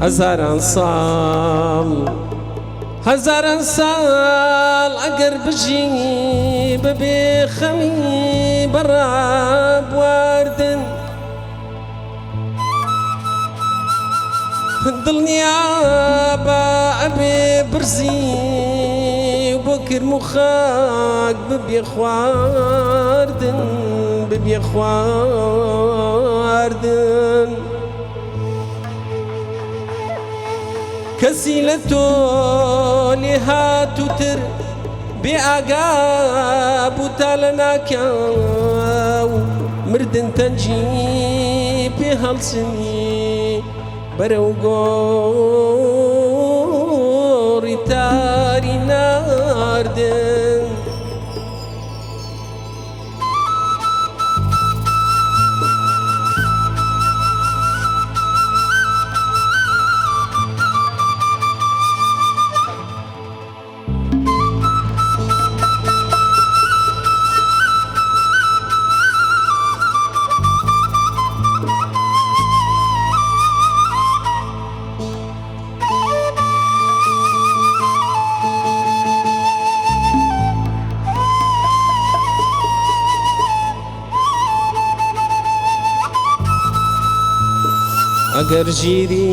هەزاران ساڵ هەزاران ساڵ ئەگەر بژی بەبێ خەمی بەڕابواردن دڵنیابە ئەبێ برزی و بۆ کرم و خاک ببیە خواردن ببیە خواردن. کەسی لە تۆ لێهاتووتر بێ ئاگا بوو تا لە ناکاو مردن تەنگی پێ هەڵچنی بەرەو گۆڕی تاری ناردن. ئەگەر ژیری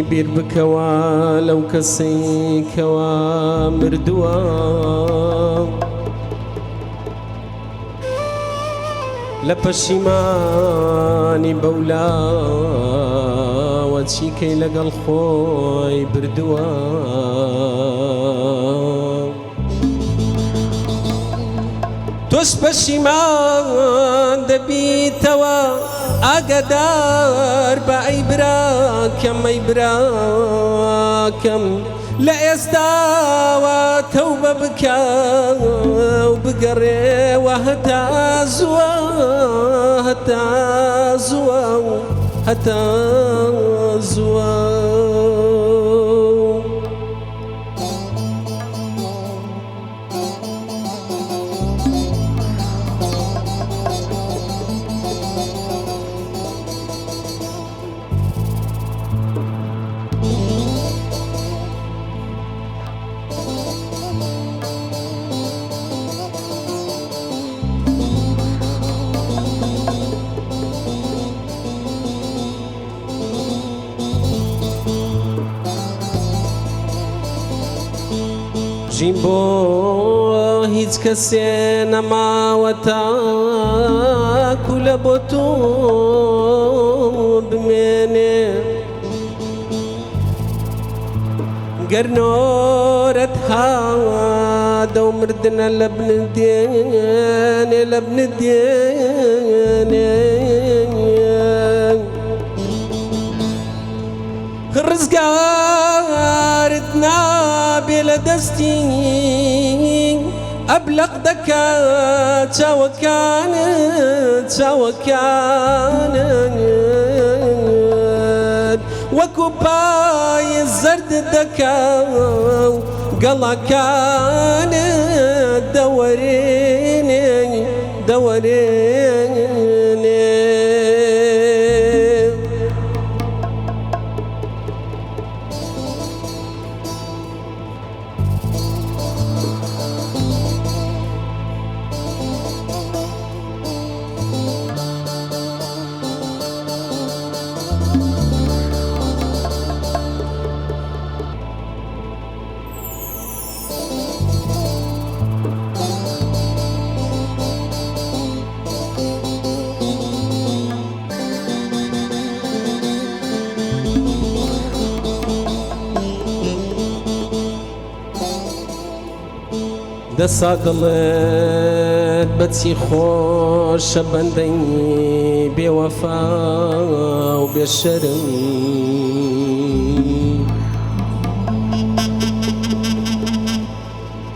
بیر بکەوە لەو کەسەی کەوا مردووە. لە پەشیمانی بەولاوە چیکەی لەگەڵ خۆی بردووە. تۆش پەشیمان دەبیتەوە ئاگادار بە ئەی براکەم ئەی براکەم. لە ئێستاوە تەوبە بکە و بگەڕێوە هەتا زووە هەتا زووە و هەتا زووە. ژین بۆ هیچ کەسێ نەماوە تاکو لە بۆ تۆ بمێنێ گەر نۆرەت هادە و مردنە لە بن دێنێ لە بن دێنێ ڕزگارت نابێ لە دەستی ئەبلەق دەکا چاوەکانت چاوەکانت وەکو پای زەرد دەکا و گەڵاکانت دەوەرێنێ دەوەرێنێ. دەسا دڵت بەچی خۆشە بەندەی بێوەفا و بێشەرم.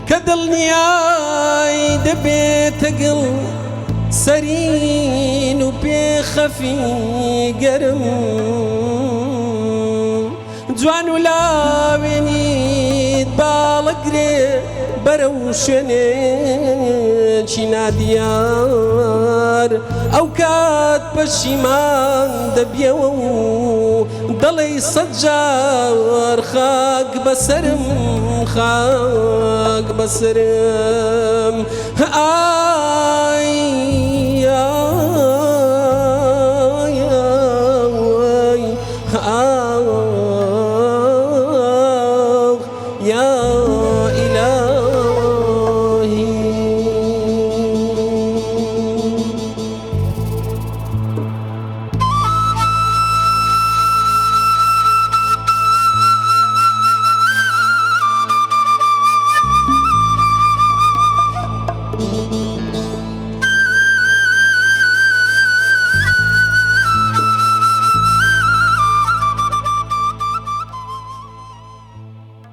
کە دڵنیای دەبێتە گڵ سەرین و پێخەفی گەرم. جوان و لاوێنیت باڵەگرێ بە. بەرەو شوێنێکی نادیار، ئەوکات پەشیمان دەبیەوە و دەڵێی سەدجار خاک بەسەرم، خاک بەسەرم، ئای ئای.